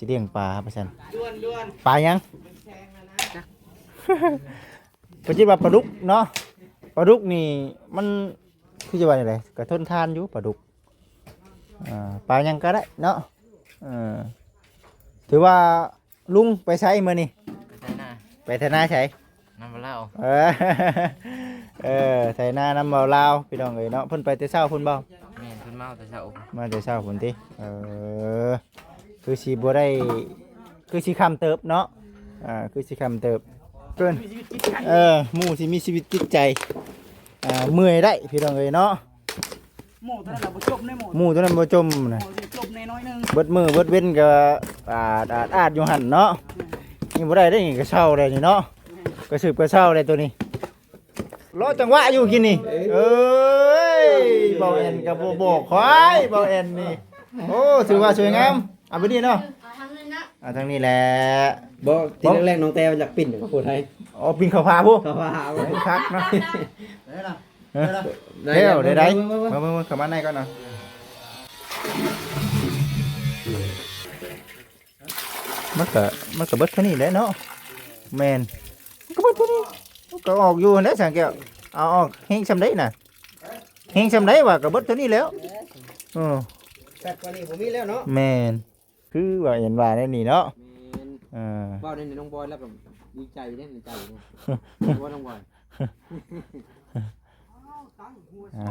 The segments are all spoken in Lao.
ຊິລ້ຽງປາວ່າຊັ້ນ. ປາຫຍັງ? ເພິ່ນຄິດວ່າປາດຸກເນາະ. ປາດຸກນີ້ມັນຄືຈະວ່າແນວໃດ ກໍທົນທານຢູ່ປາດຸກ. ອ່າ ປາຫຍັງກໍໄດ້ເນາະ. ເອີ ຖືວ່າລຸງໄປໃສມື້ນີ້? ໄປໄຖນາ. ໄປໄຖນາໃສ? ນຳບ່າວລາວ. ເອີ ເອີ ໄຖນານຳບ່າວລາວ ພີ່ນ້ອງເອີຍເນາະ. ເພິ່ນໄປແຕ່ເຊົ້າພຸ້ນບໍ່? ແມ່ນ ເພິ່ນມາແຕ່ເຊົ້າ. ມາແຕ່ເຊົ້າພຸ້ນຕິ? ເອີ ຄືຊິບໍ່ໄດ້ ຄືຊິຄ່ຳເຕີບເນາະ. ອ່າ ຄືຊິຄ່ຳເຕີບເກີນ. ເອີ ໝູ່ທີ່ມີຊີວິດຈິດໃຈ ອ່າ ເມື່ອຍໄດ້ ພີ່ນ້ອງເອີຍເນາະ. ໝູ່ຕົວນັ້ນລະບໍ່ຈົມເດ້ ໝູ່ ໝູ່ຕົວນັ້ນບໍ່ຈົມນະ. ໝູ່ຊິຈົມແດ່ໜ້ອຍໜຶ່ງ. ເບິດມື້ເບິດເວັນກໍອາດອາດອາດຢູ່ຫັ້ນເນາະ. ນີ້ບໍ່ໄດ້ເດ້ ນີ້ກໍເຊົາແລ້ວນີ້ເນາະ. ກໍສືບກໍເຊົາແລ້ວຕົວນີ້. ລໍຈັງຫວະຢູ່ກິນນີ້. ເອີຍ ເບົາແອນກໍບໍ່ບອກຂ້ອຍ ເບົາແອນນີ້. ໂອ້ ຖືວ່າສວຍງາມ. ເອົາໄປນີ້ເນາະ. ເອົາທາງນີ້ນະ. ເອົາທາງນີ້ແຫຼະ. ບໍ່ ທີແລກໆນ້ອງແຕ້ຢາກປິ່ນກັບຜູ້ໄທ. ອໍ ປິ່ນເຂົ້າຜາພຸ້ນ. ເຂົ້າຜາ. ໂອ້ ຄັກເນາະ. ເອີ ແລ້ວໄດ້ ເບິ່ງ ເບິ່ງ ເບິ່ງ ເຂົ້າມາໃນກ່ອນເນາະ. ມັນກະ ມັນກະເບິດເທົ່ານີ້ແຫຼະເນາະ. ແມ່ນ ມັນກະເບິດເທົ່ານີ້ ມັນກະອອກຢູ່ຫັ້ນແຫຼະ ຊ່າງແກ້ວ. ເອົາອອກແຮງຊ່ຳໃດນະ ແຮງຊ່ຳໃດວ່າກະເບິດເທົ່ານີ້ແຫຼ້ວ. ເອີ ແຊບກວ່ານີ້ບໍ່ມີແລ້ວເນາະ. ແມ່ນ ຄືວ່າເຫັນວ່າແນວນີ້ເນາະ. ແມ່ນ ເອີ ເວົ້າແນວນີ້ນ້ອງບອຍລາວກໍດີໃຈເດ້ ໃນໃຈເນາະ. ວ່ານ້ອງບອຍ ອ່າ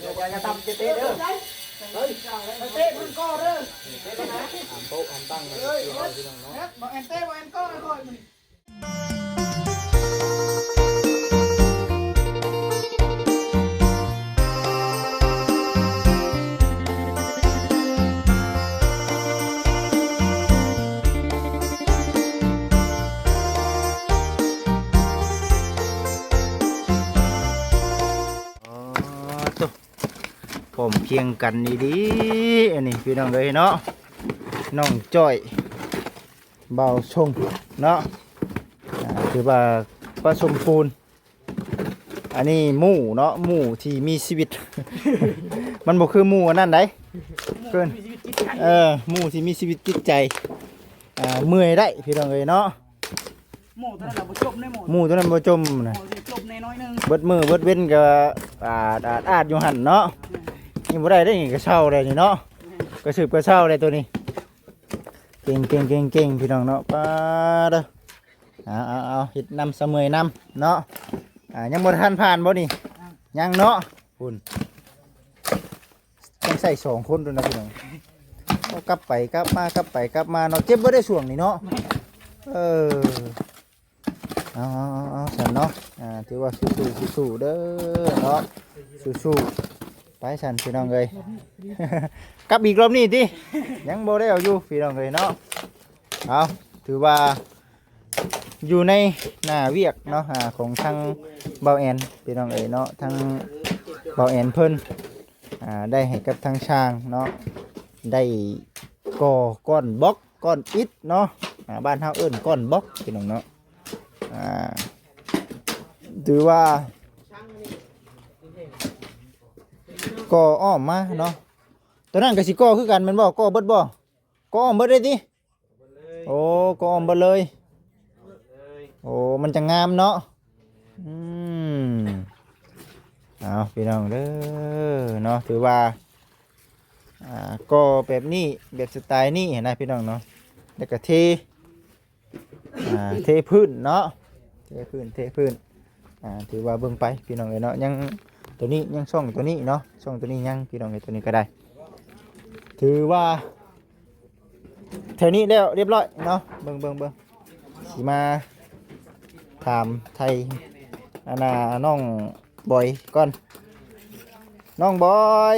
ຢ່າ ຢ່າ ຢ່າຕ່ຳ ຈະເຕະເດີ ເອີຍ ເຕະມັນກໍເດີ ຫ້າມໂປະຫ້າມບັງ ມັນຊິເອົາ ພີ່ນ້ອງເນາະ. ບໍ່ແອນເຕະ ບໍ່ແອນກໍ ຄ່ອຍ ມື້ນີ້. ອໍ ໂຕ ພ້ອມພຽງກັນອີ່ຫຼີ ອັນນີ້ພີ່ນ້ອງເອີຍເນາະ. ນ້ອງຈ້ອຍ ບ່າວຊົງເນາະ ອ່າ ຖືວ່າປະສົມປູນ. ອັນນີ້ໝູ່ເນາະ ໝູ່ທີ່ມີຊີວິດ ມັນບໍ່ຄືໝູ່ອັນນັ້ນໃດ ເພິ່ນ ເອີ ໝູ່ທີ່ມີຊີວິດຈິດໃຈ ອ່າ ເມື່ອຍໄດ້ ພີ່ນ້ອງເອີຍເນາະ. ໝູ່ຕົວນັ້ນລະບໍ່ຈົມເດ້ ໝູ່ ໝູ່ຕົວນັ້ນບໍ່ຈົມນະ ໝູ່ຊິຈົມແດ່ໜ້ອຍໜຶ່ງ. ເບິດມື້ເບິດເວັນກໍອາດອາດອາດຢູ່ຫັ້ນເນາະ. ນີ້ບໍ່ໄດ້ເດ້ ນີ້ກໍເຊົາແລ້ວນີ້ເນາະ ກໍສືບກໍເຊົາແລ້ວຕົວນີ້. ເກັ່ງໆໆ ພີ່ນ້ອງເນາະ ປາດເດີ. ເອົາໆໆ ເຮັດນຳສະເໝີຍນຳເນາະ. ອ່າ ຍັງບໍ່ທັນຜ່ານບໍ່ນີ້? ຍັງເນາະ ພຸ້ນ ຕ້ອງໃຊ້ສອງຄົນໂດນນະພີ່ນ້ອງ. ເອົາ ກັບໄປກັບມາ ກັບໄປກັບມາເນາະ. ເຈັບບໍ່ໄດ້ຊ່ວງນີ້ເນາະ. ເອີ ເອົາໆໆໆ ຊັ້ນເນາະ. ອ່າ ຖືວ່າສູ້ໆ ສູ້ໆເດີເນາະ ສູ້ໆໄປຊັ້ນພີ່ນ້ອງເອີຍ. ກັບອີກລອບນີ້ຕິ ຍັງບໍ່ໄດ້ເອົາຢູ່ພີ່ນ້ອງເອີຍເນາະ. ເອົາ ຖືວ່າຢູ່ໃນໜ້າວຽກເນາະ ອ່າ ຂອງທາງບ່າວແອນ ພີ່ນ້ອງເອີຍເນາະ. ທາງບ່າວແອນເພິ່ນ ອ່າ ໄດ້ໃຫ້ກັບທາງຊ່າງເນາະ ໄດ້ກໍ່ກ້ອນບລັອກ ກ້ອນອິດເນາະ. ອ່າ ບ້ານເຮົາເອີ້ນກ້ອນບລັອກ ພີ່ນ້ອງເນາະ. ອ່າ ຖືວ່າກໍ່ອ້ອມມາເນາະ. ຕົວນັ້ນກໍຊິກໍ່ຄືກັນແມ່ນບໍ່? ກໍ່ເບິດບໍ່? ກໍ່ອ້ອມເບິດເລີຍຕິ? ໂອ້ ກໍ່ອ້ອມເບິດເລີຍ. ໂອ້ ມັນຈະງາມເນາະ. ອືມ ເອົາ ພີ່ນ້ອງເດີເນາະ ຖືວ່າ ອ່າ ກໍ່ແບບນີ້ ແບບສະໄຕນີ້ຫັ້ນນະ ພີ່ນ້ອງເນາະ. ແລ້ວກໍເທ ອ່າ ເທພື້ນເນາະ ເທພື້ນ ເທພື້ນ. ອ່າ ຖືວ່າເບິ່ງໄປ ພີ່ນ້ອງເອີຍເນາະ. ຍັງ ຕົວນີ້ຍັງຊ່ອງຕົວນີ້ເນາະ ຊ່ອງຕົວນີ້ຍັງ ພີ່ນ້ອງເອີຍ. ຕົວນີ້ກໍໄດ້ ຖືວ່າ ແຖວນີ້ແລ້ວລຽບຮ້ອຍເນາະ. ເບິ່ງ ເບິ່ງ ເບິ່ງ ຊິມາຖາມໄຖ່ອັນນ່າ ນ້ອງບອຍກ່ອນ. ນ້ອງບອຍ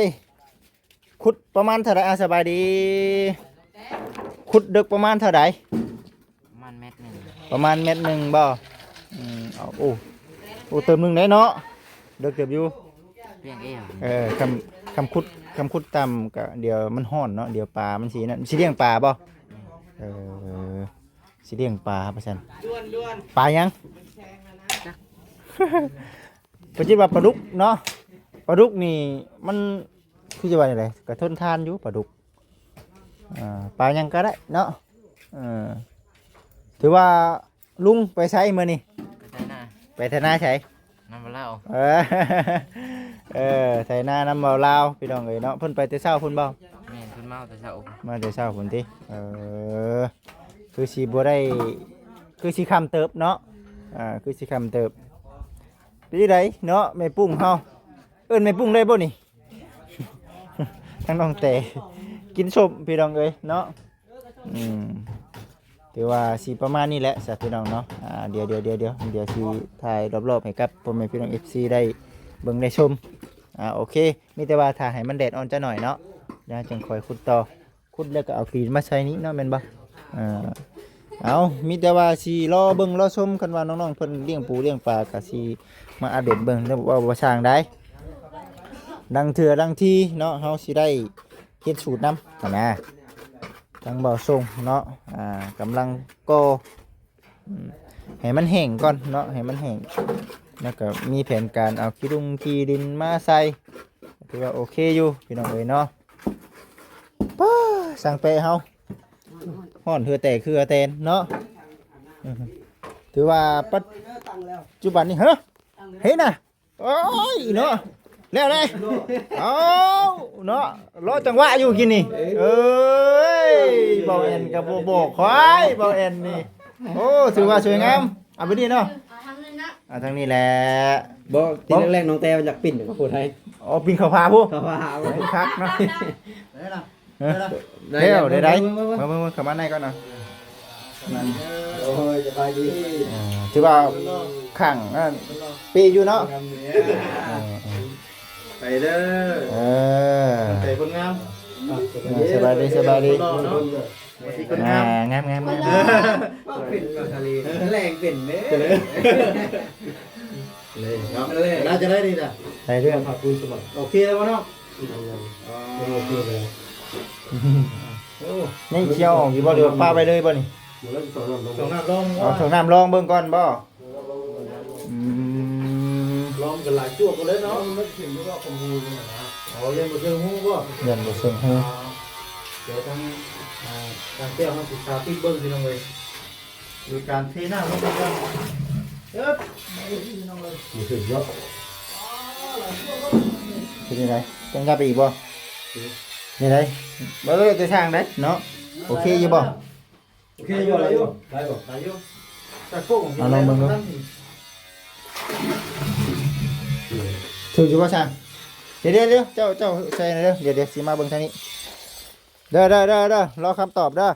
ຂຸດປະມານເທົ່າໃດ? ອ່າ ສະບາຍດີ. ຂຸດເດິກປະມານເທົ່າໃດ? ປະມານແມັດໜຶ່ງ. ປະມານແມັດໜຶ່ງບໍ່? ອືມ ເອົາ ໂອ້ ໂອ້ ເຕີມໜຶ່ງໄດ້ເນາະ ເດິກເຕີບຢູ່. ລ້ຽງເອງ. ເອີ ຄຳ ຄຳຂຸດ ຄຳຂຸດຕ່ຳກະ ດຽວມັນຮ້ອນເນາະ ດຽວປາມັນຊິນັ້ນ. ຊິລ້ຽງປາບໍ່? ເອີ ຊິລ້ຽງປາວ່າຊັ້ນ. ປາຫຍັງ? ເພິ່ນຄິດວ່າປາດຸກເນາະ. ປາດຸກນີ້ມັນ ຄືຈະວ່າແນວໃດ ກະທົນທານຢູ່ປາດຸກ ອ່າ ປາຫຍັງກະໄດ້ເນາະ. ເອີ ຖືວ່າລຸງໄປໃສມື້ນີ້? ໄປໄຖນາ. ໄປໄຖນາໃສ? ນຳບ່າວລາວ. ເອີ ເອີ ໄຖນານຳບ່າວລາວ ພີ່ນ້ອງເອີຍເນາະ. ເພິ່ນໄປແຕ່ເຊົ້າພຸ້ນບໍ່? ແມ່ນ ເພິ່ນມາແຕ່ເຊົ້າ. ມາແຕ່ເຊົ້າພຸ້ນຕິ? ເອີ ຄືຊິບໍ່ໄດ້ ຄືຊິຄ່ຳເຕີບເນາະ. ອ່າ ຄືຊິຄ່ຳເຕີບ. ເປັນຈັ່ງໃດເນາະ ແມ່ປຸ້ງເຮົາ? ເອີ້ນແມ່ປຸ້ງໄດ້ບໍ່ນີ້? ທັງນ້ອງແຕ່ ກິນສົ້ມ ພີ່ນ້ອງເອີຍເນາະ. ອືມ ຖືວ່າຊິປະມານນີ້ແຫຼະຊະ ພີ່ນ້ອງເນາະ. ອ່າ ດຽວ ດຽວ ດຽວ ດຽວ ດຽວຊິຖ່າຍລອບໆໃຫ້ກັບພໍ່ແມ່ພີ່ນ້ອງເອັຟຊີໄດ້ເບິ່ງໄດ້ຊົມ. ອ່າ ໂອເຄ ມີແຕ່ວ່າຖ້າໃຫ້ມັນແດດອ່ອນຈັກໜ້ອຍເນາະ ແລ້ວຈັ່ງຄ່ອຍຂຸດຕໍ່. ຂຸດແລ້ວກໍເອົາດິນມາໃສ່ນີ້ເນາະ ແມ່ນບໍ່? ອ່າ ເອົາ ມີແຕ່ວ່າຊິລໍເບິ່ງລໍຊົມ ຄັນວ່ານ້ອງໆເພິ່ນລ້ຽງປູລ້ຽງປາ ກໍຊິມາອັບເດດເບິ່ງເດີ ເວົ້າບໍ່ຊ່າງໃດ. ລາງເທື່ອລາງທີເນາະ ເຮົາຊິໄດ້ເຮັດສູດນຳຫັ້ນນະ. ທາງບ່າວຊົງເນາະ ອ່າ ກຳລັງກໍ່ ອືມ ໃຫ້ມັນແຫ້ງກ່ອນເນາະ ໃຫ້ມັນແຫ້ງ ແລ້ວກໍມີແຜນການເອົາຂີ້ດຸງຂີ້ດິນມາໃສ່ ຖືວ່າໂອເຄຢູ່ ພີ່ນ້ອງເອີຍເນາະ. ປ້າ ຊ່າງແປະເຮົາ ຮ້ອນເຫື່ອແຕກເຫື່ອແຕນເນາະ. ອືມ ຖືວ່າປັດຈຸບັນນີ້ ເຮີ ເຮັດນະ ໂອ້ຍເນາະ ແລ້ວເດ້. ເອົາເນາະ ລໍຈັງຫວະຢູ່ກີ້ນີ້. ເອີຍ ເບົາແອນກໍບໍ່ບອກຂ້ອຍ ເບົາແອນນີ້. ໂອ້ ຖືວ່າສວຍງາມ. ເອົາໄປນີ້ເນາະ ເອົາທາງນີ້ນະ ເອົາທາງນີ້ແຫຼະ. ບໍ່ ທີແລກໆນ້ອງແຕ້ຢາກປິ່ນເຂົ້າຜູ້ໄທ. ອໍ ປິ່ນເຂົ້າພາພຸ້ນ ເຂົ້າພາ ຄັກເນາະ. ເອີ ແລ້ວໄດ້ ເບິ່ງໆໆ ເຂົ້າມາໃນກ່ອນເນາະ. ໂອ້ຍ ສະບາຍດີ. ເອີ ຖືວ່າຂ້າງນັ້ນເປຢູ່ເນາະ. ເອີ ເອີ ໄປເດີ. ເອີ ໄປຄົນງາມ. ເອີ ສະບາຍດີ ສະບາຍດີ. ອ່າ ງາມໆໆ ເປັນມາທະເລ ແຫຼງເປັນເດ້. ເລີຍເນາະ ເລີຍ ໜ້າຈະໄດ້ດີນະ ໄດ້ເລື່ອງ. ໂອເຄແລ້ວບໍ່ເນາະ? ອໍ ໂອເຄແລ້ວ. ໂອ້ ຍັງຊິເອົາອອກຢູ່ບໍ່ ຫຼືວ່າປະໄວ້ເລີຍບໍ່ນີ້? ເອົາຖົງນ້ຳລອງ ເອົາຖົງນ້ຳລອງເບິ່ງກ່ອນບໍ່? ອືມ ລອງກັນຫຼາຍຈວກກັນເລີຍເນາະ. ມັນເປັນຢູ່ດອກຂອງຮູນີ້ນະ. ອໍ ຢ້ານບໍ່ເຊິ່ງຮູບໍ່? ຢ້ານບໍ່ເຊິ່ງຮູ. ດຽວທາງ ອ່າ ທາງແກ້ວເຮົາສິສາທິດເບິ່ງ ພີ່ນ້ອງເອີຍ ໂດຍການເທນ້ຳລົງໄປກ່ອນ. ເອີບ ມາອີກ ພີ່ນ້ອງເອີຍ ບໍ່ຖືກເນາະ. ເປັນຈັ່ງໃດ ຕ້ອງກັບໄປອີກບໍ່? ເປັນຈັ່ງໃດ ບໍ່ໄດ້ແຕ່ຊ່າງໃດເນາະ. ໂອເຄຢູ່ບໍ່? ໂອເຄຢູ່ ໄດ້ຢູ່ ໄດ້ຢູ່ ໄດ້ຢູ່. ຈັກໂປ້ງ ເອົາລອງເບິ່ງດູ ຖືກຢູ່ບໍ່ຊ່າງ? ດຽວໆ ເຈົ້າ ເຈົ້າໃສ່ເດີ ດຽວໆ ຊິມາເບິ່ງທາງນີ້ເດີ ເດີ ເດີ ເດີ. ລໍຄຳຕອບເດີ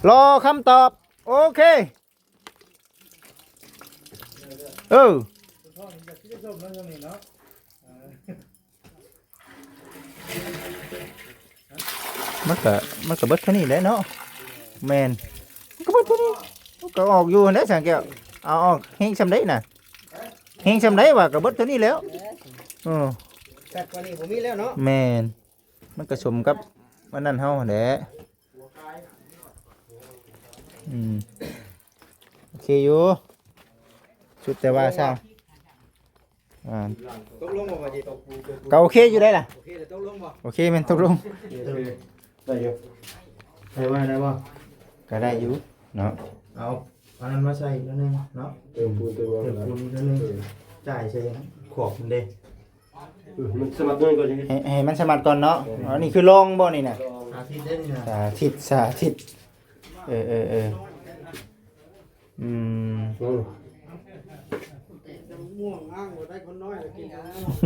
ລໍຄຳຕອບ. ໂອເຄ ເອີ. ມັນກະ ມັນກະເບິດເທົ່ານີ້ແຫຼະເນາະ. ແມ່ນ ມັນກະເບິດເທົ່ານີ້ ມັນກະອອກຢູ່ຫັ້ນແຫຼະ ຊ່າງແກ້ວ. ເອົາອອກແຮງຊ່ຳໃດນະ ແຮງຊ່ຳໃດວະ ກະເບິດເທົ່ານີ້ແຫຼ້ວ. ເອີ ແຊບກວ່ານີ້ບໍ່ມີແລ້ວເນາະ. ແມ່ນ ມັນກະສົມກັບອັນນັ້ນເຮົາຫັ້ນແຫຼະ. ອືມ ໂອເຄຢູ່ ສຸດແຕ່ວ່າຊ່າງ ອ່າ ຕົກລົງບໍ່ວ່າຊິຕົກ ກໍໂອເຄຢູ່ໄດ໋ລະ. ໂອເຄແລ້ວຕົກລົງບໍ່? ໂອເຄ ແມ່ນຕົກລົງ. ໄດ້ຢູ່ ໄດ້ວ່າ ໄດ້ບໍ່? ກໍໄດ້ຢູ່ເນາະ. ເອົາອັນນັ້ນມາໃສ່ອີກໜ້ອຍໜຶ່ງເນາະ. ເຕີມປູນ ເຕີມ ເຕີມປູນອີກໜ້ອຍໜຶ່ງ. ເອີ ຈ່າຍໃສ່ຂອບມັນເດ້. ເອີ ມັນສະໝັດໜ້ອຍກ່ອນ ໃຫ້ ໃຫ້ມັນສະໝັດກ່ອນເນາະ. ເອີ ອັນນີ້ຄືລອງບໍ່ນີ້ນະ? ສາທິດເດ້ນີ້ນະ ສາທິດ ສາທິດ. ເອີ ເອີ ເອີ ອືມ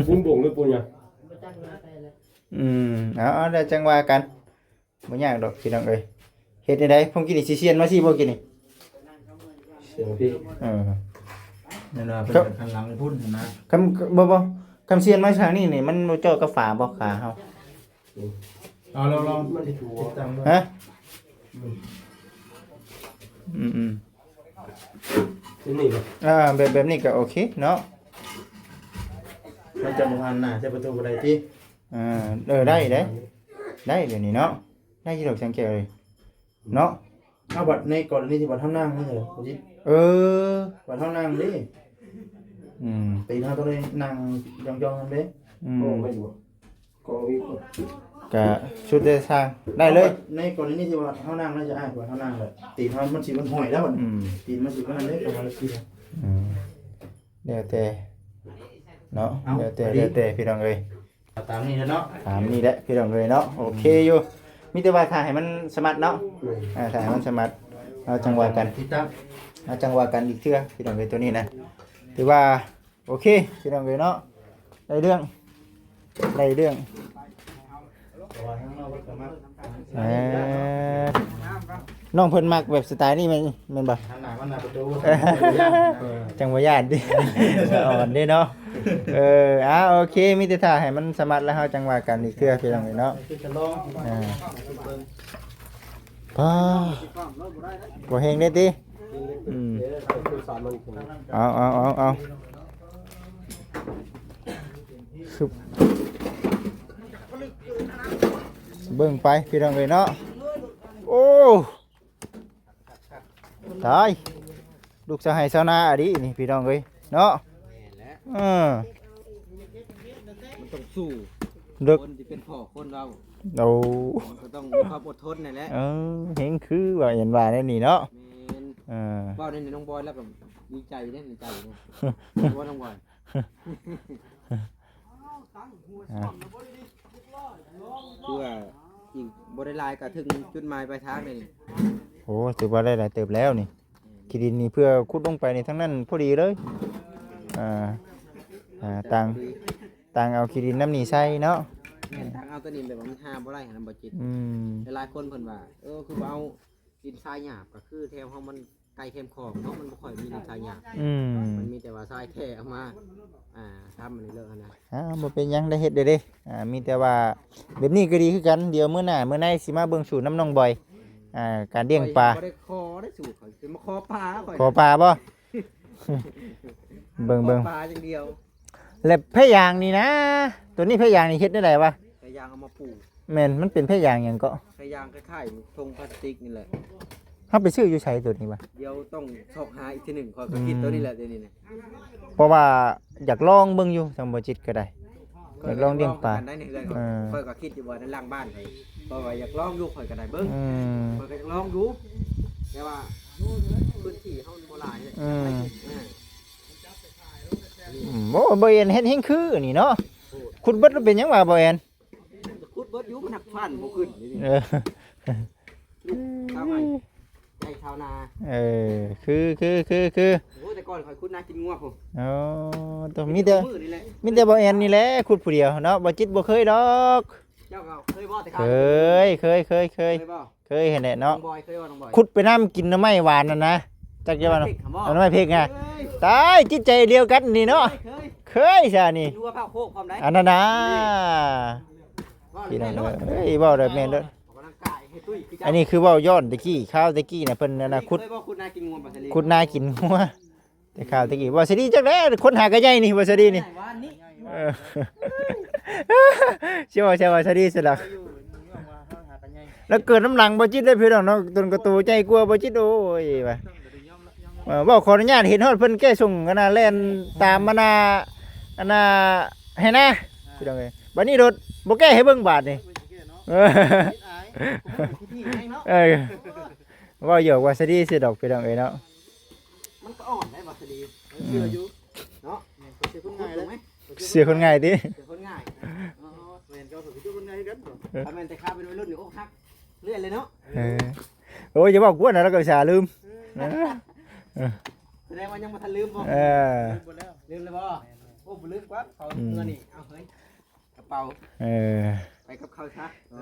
ບຸນບົງຫຼືປຸນຫຍັງ? ອືມ ເອົາ ເອົາ ແລ້ວຈັ່ງວ່າກັນ ບໍ່ຍາກດອກພີ່ນ້ອງເອີຍ. ເຮັດແນວໃດ? ຜົມກິນນີ້ຊິຊຽນມາຊິບໍ່ກິນນີ້? ຊຽນມາພີ້. ເອີ ແມ່ນວ່າເພິ່ນຫັນຫຼັງໃຫ້ພຸ້ນຫັ້ນນະ. ຄັນ ບໍ່ ບໍ່ ຄັນຊຽນມາທາງນີ້ນີ້ ມັນບໍ່ເຈາະກັບຝາບໍ່ ຂາເຮົາ? ເອົາລອງ ລອງ ມັນຊິຖືກ ຕິດຕັ້ງເບິ່ງ. ຮະ? ອືມ ອືມ ອືມ ແບບນີ້ບໍ່? ອ່າ ແບບ ແບບນີ້ກໍໂອເຄເນາະ. ມັນຈະບໍ່ຫັນໜ້າໃສ່ປະຕູບໍ່ໄດ້ຕິ? ອ່າ ເອີ ໄດ້ເດ້ ໄດ້ແບບນີ້ເນາະ. ໄດ້ຢູ່ດອກ ຊ່າງແກ້ວເອີຍເນາະ. ເອົາ ບັດໃນກໍລະນີທີ່ບັດເຮົານັ່ງນີ້ເດີ ເອີ ບັດເຮົານັ່ງເດ້. ອືມ ຕີນເຮົາຕ້ອງໄດ້ນັ່ງຢ່ອງໆ ນຳເດ້. ອືມ ໂອ້ ໄດ້ຢູ່ບໍ່? ກໍມີ ກໍສຸດແຕ່ຊ່າງ ໄດ້ເລີຍ. ໃນກໍລະນີທີ່ວ່າເຮົານັ່ງແລ້ວຈະອ້າຍ ວ່າເຮົານັ່ງແລ້ວ ຕີນເຮົາມັນຊິມັນຫ້ອຍແລ້ວ ອືມ ຕີນມັນຊິມັນນັ້ນເດ້ ກໍວ່າລະຕີນ ອືມ ແລ້ວແຕ່ເນາະ ເອົາ ແລ້ວແຕ່ ແລ້ວແຕ່ພີ່ນ້ອງເອີຍ. ເອົາຕາມນີ້ແຫຼະເນາະ ຕາມນີ້ແຫຼະພີ່ນ້ອງເອີຍເນາະ. ໂອເຄຢູ່ ມີແຕ່ວ່າຖ້າໃຫ້ມັນສະໝັດເນາະ ອືມ ອ່າ ຖ້າໃຫ້ມັນສະໝັດ ເຮົາຈັ່ງວ່າກັນ ຕິດຕາມ ເຮົາຈັ່ງວ່າກັນອີກເທື່ອພີ່ນ້ອງເອີຍ. ໂຕນີ້ນະ ຖືວ່າໂອເຄພີ່ນ້ອງເອີຍເນາະ ໄດ້ເລື່ອງ ໄດ້ເລື່ອງ. ເອີ ນ້ອງເພິ່ນມັກແບບສະໄຕນີ້ແມ່ນ ແມ່ນບໍ່? ຫັນໜ້າມາໜ້າປະຕູ ຈັ່ງບໍ່ຢ້ານຕິ ອ່ອນເດ້ເນາະ. ເອີ ອ່າ ໂອເຄ ມີແຕ່ຖ້າໃຫ້ມັນສະໝັດແລ້ວເຮົາຈັ່ງວ່າກັນອີກເທື່ອພີ່ນ້ອງເອີຍເນາະ. ອ່າ ປ້າ ບໍ່ແຮງເດ້ຕິ. ອືມ ເອົາ ເອົາ ເອົາ ເອົາ ຊຶບ ເບິ່ງໄປພີ່ນ້ອງເອີຍເນາະ. ໂອ້ ຕາຍ ລູກຊາວໄຮ່ຊາວນາອີ່ຫຼີນີ້ພີ່ນ້ອງເອີຍເນາະ. ແມ່ນແຫຼະ ເອີ ມັນຕ້ອງສູ້ ເດີກ ຄົນທີ່ເປັນພໍ່ຄົນເຮົາ ໂອ້ ມັນກໍຕ້ອງມີຄວາມອົດທົນນັ້ນແຫຼະ. ເອີ ເຮັງຄືວ່າເຫັນວ່າແນວນີ້ເນາະ. ແມ່ນ ເອີ ເວົ້າໃນນ້ອງບອຍແລ້ວກໍດີໃຈເດ້ ໃນໃຈເດ້ ວ່ານ້ອງບອຍ ອ່າ ຄືວ່າອີກບໍ່ໄດ້ຫຼາຍກໍເຖິງຈຸດໝາຍປາຍທາງແລ້ວນີ້. ໂອ້ ຖືວ່າໄດ້ຫຼາຍເຕີບແລ້ວນີ້. ອືມ ຂີ້ດິນນີ້ເພື່ອຂຸດລົງໄປນີ້ທັງນັ້ນພໍດີເລີຍ. ອ່າ ອ່າ ຕ່າງ ຕ່າງເອົາຂີ້ດິນນຳນີ້ໃສ່ເນາະ. ແມ່ນ ຕ່າງເອົາຕົວນີ້ແບບວ່າມັນຫາບໍ່ໄດ້ຫັ້ນນະ ບໍ່ຈິດ. ອືມ ຫຼາຍໆຄົນເພິ່ນວ່າ ເອີ ຄືບໍ່ເອົາ ດິນຊາຍຫຍາບ ກໍຄືແຖວເຮົາມັນໃກ້ແຄມຂອງເນາະ ມັນບໍ່ຄ່ອຍມີດິນຊາຍຫຍາບ. ອືມ ມັນມີແຕ່ວ່າຊາຍແທ້ເອົາມາ ອ່າ ທຳອັນນີ້ເລີຍຫັ້ນນະ. ອ່າ ບໍ່ເປັນຫຍັງ ໄດ້ເຮັດເດ້ ອ່າ ມີແຕ່ວ່າແບບນີ້ກໍດີຄືກັນ. ດຽວມື້ໜ້າມື້ໃນຊິມາເບິ່ງສູດນຳນ້ອງບອຍ ອ່າ ການລ້ຽງປາ. ຂ້ອຍບໍ່ໄດ້ຂໍໄດ້ສູດ ຂ້ອຍຊິມາຂໍປາ ຂ້ອຍ ຂໍປາບໍ່? ເບິ່ງ ຂໍ ເບິ່ງ ປາຢ່າງດຽວ. ແລ້ວແພຍາງນີ້ນະ ໂຕນີ້ແພຍາງນີ້ເຮັດແນວໃດວະ? ແພຍາງເອົາມາປູກ. ແມ່ນ ມັນເປັນແພຍາງຫຍັງເກາະ? ແພຍາງຄ້າຍໆຖົງພລາສຕິກນີ້ແຫຼະ. ເຮົາໄປຊື້ຢູ່ໃສໂຕນີ້ວະ? ດຽວຕ້ອງຊອກຫາອີກເທື່ອໜຶ່ງ ຂ້ອຍກໍຄິດ ອືມ ໂຕນີ້ແຫຼະ ດຽວນີ້ນະ. ເພາະວ່າຢາກລອງເບິ່ງຢູ່ ທາງບໍ່ຈິດກໍໄດ້ ຢາກລອງລ້ຽງປາ. ໄດ້ໃນເຮືອນ ເອີ ຂ້ອຍກໍຄິດຢູ່ວ່າໃນຫຼັງບ້ານຂ້ອຍ ເພາະວ່າຢາກລອງຢູ່ ຂ້ອຍກໍໄດ້ເບິ່ງ. ອືມ ຂ້ອຍກໍຢາກລອງຢູ່ ແຕ່ວ່າພື້ນທີ່ເຮົາມັນບໍ່ຫຼາຍເດ້. ອືມ ເອີ ອືມ ໂອ້ ບໍ່ແອນເຮັດແຮງຄືນີ້ເນາະ. ໂອ້ ຂຸດເບິດແລ້ວເປັນຫຍັງວະບໍ່ແອນ? ຂຸດເບິດຢູ່ ມັນຫັກຟັນບໍ່ຂຶ້ນ. ເອີ ລູກຊາວໄຮ່ ໃຫຍ່ຊາວນາ. ເອີ ຄື ຄື ຄື ຄື ໂອ້ ແຕ່ກ່ອນຂ້ອຍຂຸດນາກິນງົວພຸ້ນ. ອໍ ຕ້ອງມີແຕ່ ມີແຕ່ບໍ່ແອນນີ້ແຫຼະຂຸດຜູ້ດຽວເນາະ ບໍ່ຈິດບໍ່ເຄີຍດອກ. ເຈົ້າກໍເຄີຍບໍ່ແຕ່ເກົ່າ? ເຄີຍ ເຄີຍ ເຄີຍ ເຄີຍ ເຄີຍບໍ່? ເຄີຍຫັ້ນແຫຼະເນາະ. ນ້ອງບອຍເຄີຍບໍ່ ນ້ອງບອຍ? ຂຸດໄປນຳກິນໜໍ່ໄມ້ຫວານນັ້ນນະ ຈັກຈະວ່າ ໜໍ່ໄມ້ເຜັກຫັ້ນບໍ່? ໜໍ່ໄມ້ເຜັກນະ. ເຄີຍ ຕາຍ ຈິດໃຈດຽວກັນນີ້ເນາະ. ເຄີຍ ເຄີຍຊະນີ້ ກິນຫົວເຜົາໂຄກພ້ອມໃດ໋. ອັນນັ້ນນະ ນີ້ ພີ່ນ້ອງເອີຍ ເວົ້າໄດ້ແມ່ນເດີ. ອອກກຳລັງກາຍໃຫ້ຕຸ້ຍຄືກັນ. ອັນນີ້ຄືເວົ້າຍ້ອນແຕ່ກີ້ ຄາວແຕ່ກີ້ນະ ເພິ່ນອັນນະ ເຄີຍ ຂຸດ ເຄີຍບໍ່ ຂຸດນາກິນງົວບໍ່ຊະລີ? ຂຸດນາກິນງົວ. ແຕ່ຂ່າວຕະກີ້ ບໍ່ສະດີຈັກແລ້ວ ຄົນຫາກະໃຫຍ່ນີ້ ບໍ່ສະດີນີ້. ວານນີ້ ເອີ ຊິເວົ້າ ຊິເວົ້າສະດີຊິດອກ. ແລ້ວເກີດນຳຫຼັງບໍ່ຈິດເດ້ພີ່ນ້ອງເນາະ ຕົນກໍໂຕໃຫຍ່ກວ່າບໍ່ຈິດ ໂອ້ຍວ່າ. ເອີ ເວົ້າຂໍອະນຸຍາດ ເຫັນຮອດເພິ່ນແກ້ຊົງ ອັນນ່າ ແລ່ນຕາມ ອັນນ່າ ອັນນ່າ ໃຫ້ນາ ພີ່ນ້ອງເອີຍ. ບັດນີ້ໂດດບໍ່ແກ້ໃຫ້ເບິ່ງບາດນີ້. ເອີ ເອີ ເວົ້າຫຍອກວ່າສະດີຊິດອກ ພີ່ນ້ອງເອີຍເນາະ. ມັນກໍອ່ອນໄດ້ວ່າສະດີ ເຊື່ອຢູ່ເນາະ. ເຊື່ອຄົນງ່າຍເດ້ ເຊື່ອຄົນງ່າຍຕິ ເຊື່ອຄົນງ່າຍ. ອໍ ແມ່ນ ເຈົ້າກໍຄືຄົນງ່າຍຄືກັນ. ຖ້າແມ່ນແຕ່ຂ້າເປັນໄວລຸ້ນນີ້ ອົກຫັກເລື້ອຍເລີຍເນາະ. ເອີ ໂອ້ຍ ຢ່າເວົ້າກວນນະ ລາວກໍອຸດສ່າລືມ. ເອີ ສະແດງວ່າຍັງບໍ່ທັນລືມບໍ່? ເອີ ລືມແລ້ວບໍ່? ໂອ້ ບໍ່ລືມກວ່າເຂົາເຮືອນີ້. ເອົາເຮີ້ຍ ກະເປົາ ເອີ ໄປກັບເຂົາຊະ. ເອີ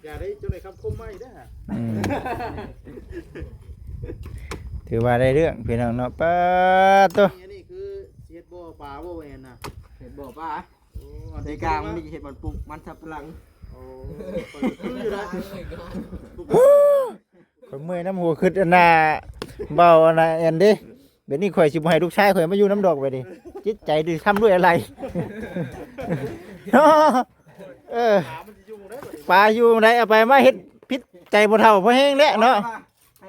ຢ່າໄດ້ ເຈົ້າໄດ້ຄຳຄົມໃໝ່ເດີ້. ອືມ ຖືວ່າໄດ້ເລື່ອງພີ່ນ້ອງເນາະ. ປາດໂຕ ອັນນີ້ຄືຊິເຮັດບໍ່ປາບໍ່ແມ່ນນະ? ເຮັດບໍ່ປາ. ໂອ້ ໃນກາງມັນມີເຮັດບ່ອນປູກມັນສຳປະຫຼັງ. ໂອ້ ຂ້ອຍຄືຢູ່ນະ ຂ້ອຍເມື່ອຍນຳຫົວຄຶດອັນນ່າ ເວົ້າອັນນ່າແອນເດ້. ບາດນີ້ຂ້ອຍຊິບໍ່ໃຫ້ລູກຊາຍຂ້ອຍມາຢູ່ນຳດອກ ບາດນີ້ຈິດໃຈດີທຳດ້ວຍອະໄລ. ເອີ ປາຢູ່ໃດ ເອົາໄປມາເຮັດຜິດໃຈພໍ່ເຖົ້າພໍ່ແຮງແລ້ວເນາະ. ໃຫ້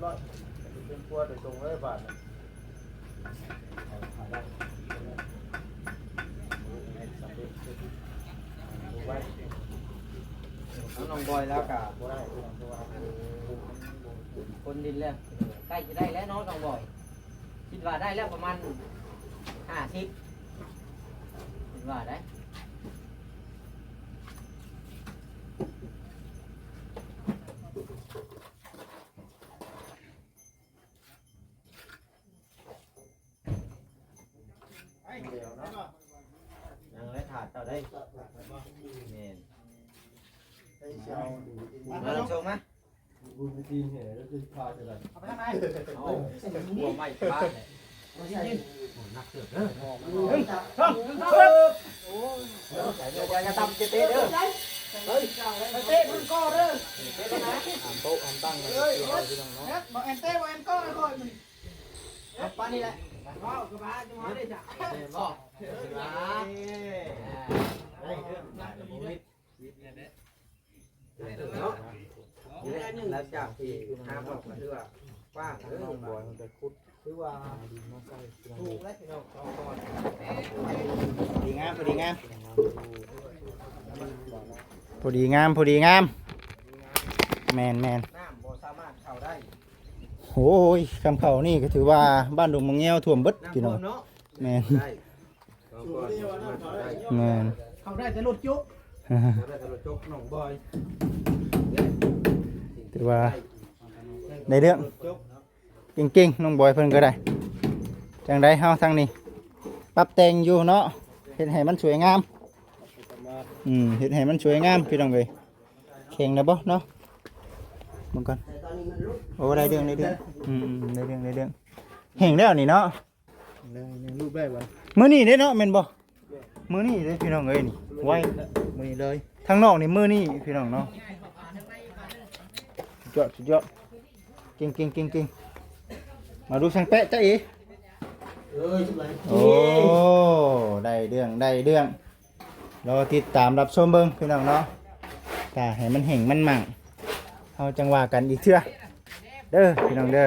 ເປັນຄົວໂດຍຕົງເລີຍບາດນີ້. ເອົາ ນ້ອງບອຍແລ້ວກະບໍ່ໄດ້ ຄົນດິນແລ້ວ ໃກ້ຊິໄດ້ແລ້ວເນາະ ນ້ອງບອຍ. ຄິດວ່າໄດ້ແລ້ວປະມານຫ້າສິບ ຄິດວ່າໄດ້. ຍັງໄດ້ຖາດເຈົ້າໄດ້ ແມ່ນ ມາ ລົງມາ ບຸນໄປຕີນແຫ່ແລ້ວຈະພາຈະໄດ້ ເອົາໄປທາງໃດ ເອົາ ຫົວໄມ້ພາດແຫຼະ ໂອ້ຍ ໜັກເຕີບເດີ ໜຶ່ງ ສອງ ໂອ້ຍ ຢ່າ ຢ່າ ຢ່າຕຳ ຈະເຕະເດີ ເອີຍ ເຕະມັນກໍເດີ ເຕະແລ້ວນະ ຫ້າມໂຕະຫ້າມຕັ້ງນະ ພີ່ນ້ອງເນາະ ບໍ່ແມ່ນເຕະ ບໍ່ແມ່ນກໍ ຄ່ອຍມັນ ເອົາປານນີ້ແຫຼະ ເວົ້າກັບບາດຢູ່ຫັ້ນເດ້ ເຕະບໍ່ ເອີ ໄດ້ເດີ ໄດ້ເດີ ເນາະ ນີ້ແຫຼະ ຫຼັງຈາກທີ່ຫາບອອກກໍຖືວ່າກວ້າງເດີ ນ້ອງບອຍມັນໄປຂຸດ ຖືວ່າຖືກແລ້ວພີ່ນ້ອງ ສອງກ້ອນ ພໍດີງາມ ພໍດີງາມ ພໍດີງາມ ພໍດີງາມ ແມ່ນໆ ນ້ຳບໍ່ສາມາດເຂົ້າໄດ້. ໂອ້ຍ ຄຳເຂົ້ານີ້ກໍຖືວ່າບ້ານດົງມະແງວຖ້ວມເບິດ ນ້ຳ ພີ່ນ້ອງ ຖ້ວມເນາະ ແມ່ນ ໄດ້ ສອງກ້ອນ ແມ່ນ ເຂົ້າໄດ້ແຕ່ລົດຈົກ ເຂົ້າໄດ້ແຕ່ລົດຈົກ ນ້ອງບອຍ ຖືວ່າໄດ້ເລື່ອງ ລົດຈົກ ເກັ່ງໆ ນ້ອງບອຍເພິ່ນກໍໄດ້ ຈັ່ງໃດເຮົາທາງນີ້ປັບແຕ່ງຢູ່ເນາະ ເຮັດໃຫ້ມັນສວຍງາມ ອືມ ເຮັດໃຫ້ມັນສວຍງາມ ພີ່ນ້ອງເອີຍ ແຂງແລ້ວບໍ່ເນາະ ເບິ່ງກ່ອນ ໂອ້ ໄດ້ເລື່ອງ ໄດ້ເລື່ອງ ອືມ ໄດ້ເລື່ອງ ໄດ້ເລື່ອງ ແຫ້ງແລ້ວນີ້ເນາະ ໄດ້ ຍັງລູບໄດ້ບໍ່ ມື້ນີ້ເດ້ເນາະ ແມ່ນບໍ່? ມື້ນີ້ເດ້ພີ່ນ້ອງເອີຍ ນີ້ ໄວ ມື້ນີ້ເລີຍ ທາງນອກນີ້ມື້ນີ້ພີ່ນ້ອງເນາະ ສຸດຍອດ ສຸດຍອດ ເກັ່ງໆໆໆ ມາດູຊ່າງແປະ ຈ໊ະເອ ເອີຍ ສະບາຍດີ ໂອ້ ໄດ້ເລື່ອງ ໄດ້ເລື່ອງ ລໍຕິດຕາມຮັບຊົມເບິ່ງພີ່ນ້ອງເນາະ ຖ້າໃຫ້ມັນແຫ້ງມັນໝັ້ງ ເຮົາຈັ່ງວ່າກັນອີກເທື່ອເດີພີ່ນ້ອງເດີ.